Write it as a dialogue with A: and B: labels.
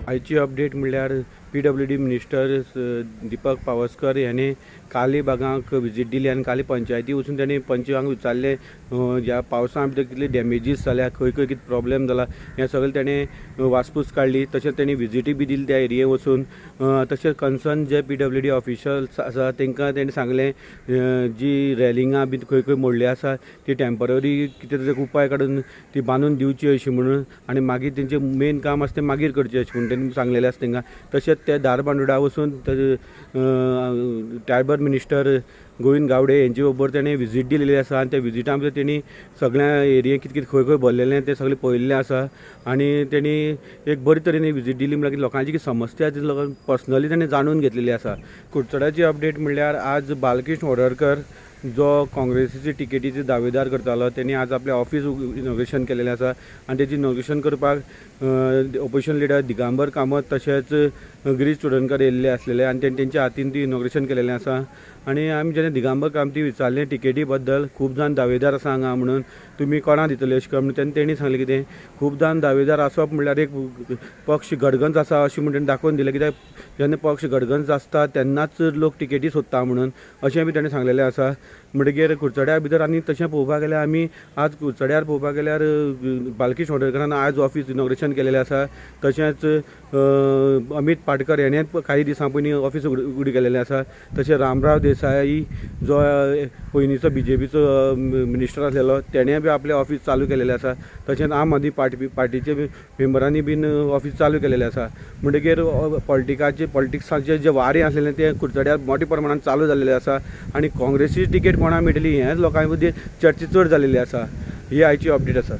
A: आयची अपडेट म्हणल्यार PWD minister Deepak Pawaskar ह्याने काली बागांक विजीट दिली आनी काली पंचायती वचून ताणें पंचांक विचारलें, ह्या पावसा भितर कितले डॅमेजीस जाल्या, खंय खंय कितें प्रॉब्लेम जाला, हें सगळें ताणें वासपूस काडली. तशेंच ताणें विजिटूय बी दिली त्या एरिये वचून. तशेंच कन्सर्न जे PWD officials आसा तांकां ताणें सांगलें, जी रेलिंगां बी खंय खंय मोडली आसा ती टेंपररी कितें तरी उपाय काडून ती बांदून दिवची अशी म्हणून, आनी मागीर तेंचें मेन काम आसा तें मागीर करचें अशें म्हणून तेणी सांगलेलें आसा तांकां. तशेंच ते धारबांदोडा वचून ट्रायबल मिनिस्टर गोविंद गावडे हेंचे बरोबर तेणें विजीट दिलेली आसा आनी त्या विजिटा भितर तेणी सगळ्या एरिये कितें कितें खंय खंय भरलेलें तें सगळें पळयल्लें आसा आनी तेणी एक बरे तरेन विजीट दिली. म्हणल्यार लोकांची कितें समस्या ती लोकांक पर्सनली तेणी जाणून घेतलेली आसा. कुडचड्याची अपडेट म्हणल्यार आज बालकृष्ण होडरकर जो काँग्रेसीचे टिकेटीचे दावेदार करतालो तेणी आज आपलें ऑफीस इनॉग्रेशन केलेलें आसा आनी तेजी इनॉग्रेशन करपाक ऑपोजिशन लिडर दिगंबर कामत तशेंच गिरीश चोडणकर येयल्ले आसलेले आनी तेणी तेंच्या हातीन ती इनॉग्रेशन केलेलें आसा. आनी आमी जेन्ना दिगंबर कामती विचारलें टिकेटी बद्दल, खूब जाण दावेदार आसा हांगा म्हणून तुमी कोणाक दितले अशें काय म्हणून, तेन्ना तेणी सांगलें कितें खूब जाण दावेदार आसप म्हणल्यार एक पक्ष गडगंज आसा अशें म्हणून तेणी दाखोवन दिलें. कित्याक जेन्ना पक्ष गडगंज आसता तेन्नाच लोक टिकेटी सोदता म्हणून अशें बी तेणें सांगलेलें आसा. म्हणटगीर कुडचड्या भितर आनी तशें पळोवपाक गेल्यार आमी आज कुडचड्यार पळोवपाक गेल्यार बालकृष्ण होडरकरान आज ऑफीस इनॉग्रेशन केलेलें आसा. तशेंच अमीत पाटकर हेणें काही दिसां पयलीं ऑफीस उगडी केलेलें आसा. तशें रामराव देसाई जो पयलींचो बीजेपीचो मिनिस्टर आसलेलो तेणें बी आपलें ऑफीस चालू केलेलें आसा. तशेंच आम आदमी पार्टीचे मेंबरांनी बीन ऑफीस चालू केलेलें आसा. म्हणटगीर पॉलिटिकाचे पॉलिटिक्साचे जे वारें आसलेलें तें कुडचड्यार मोठ्या प्रमाणान चालू जाल्लेलें आसा आनी काँग्रेसी तिकेट कोणाक मेळटली हें लोकां मदीं चर्चा चड जाल्लेली आसा. ही आयची अपडेट आसा.